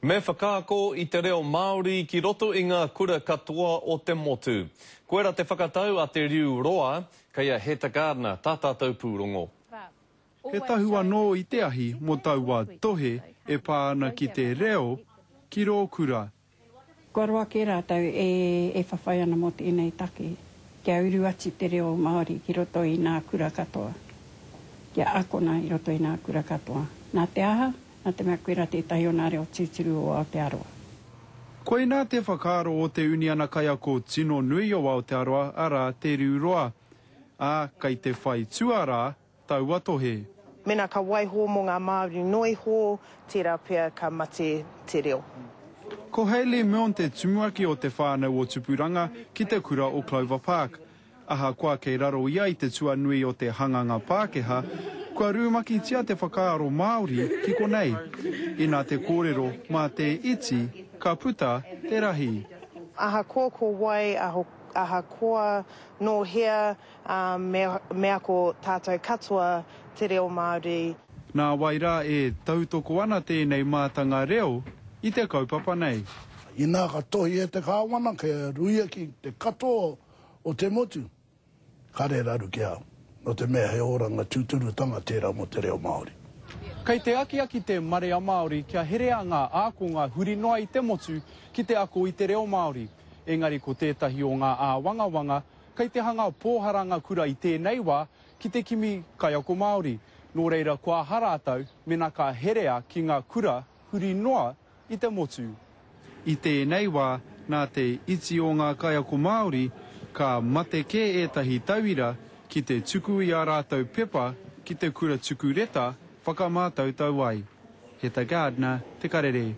Me whakaako i te reo Māori ki roto i ngā kura katoa o te motu. Koira te whakatau a Te Riu Roa, kei a Heta Gardiner tā tātou pūrongo. He tahu anō i te ahi mō taua tohe e pā ana ki te reo ki rō kura. Kua roa kē rātou e whawhai ana mō tēnei take, kia uru atu te reo Māori ki roto i nā kura katoa, kia akona i roto i nā kura katoa. Nā te aha? Nā te mea koirā tētahi o nā reo tūturu o Aotearoa. Koinā te whakaaro o te uniana kaiako tino nui o Aotearoa, arā, Te Riu Roa, ā, kei te whai tuarā taua tohe. Mena ka waiho mō ngā Māori noa iho, tērā pea ka mate te reo. Ko Hayley Milne te tumuaki o te whānau o Tupuranga ki te kura o Clover Park. Ahakoa kei raro ia i te tuanui o te hanganga Pākehā, kua rūmakitia te whakaaro Māori ki konei. Inā te kōrero, mā te iti ka puta te rahi. Ahakoa ko wai, ahakoa nō hea, Ā, me, me ako tātou katoa te reo Māori. Nā wai rā e tautoko ana tēnei mātanga reo i te kaupapa nei. Inā ka tohi e te Kāwana kia ruia ki te katoa o te motu, kare raru ki au, no te mea he oranga tūturutanga tērā mō te reo Māori. Kei te akiaki te marea Māori kia herea ngā ākonga huri noa i te motu ki te ako i te reo Māori. Engari ko tētahi o ngā āwangawanga Kei te hanga pōhara ngā kura i tēnei wā ki te kimi kaiako Māori, nō reira kua aha rātou mena ka herea ki ngā kura huri noa i te motu. I tēnei wā, nā te iti o ngā kaiako Māori, ka mate kē ētahi tauira ki te tuku i ā rātou pepa ki te kura tuku reta whakamātautau ai. Heta Gardiner, Te Karere.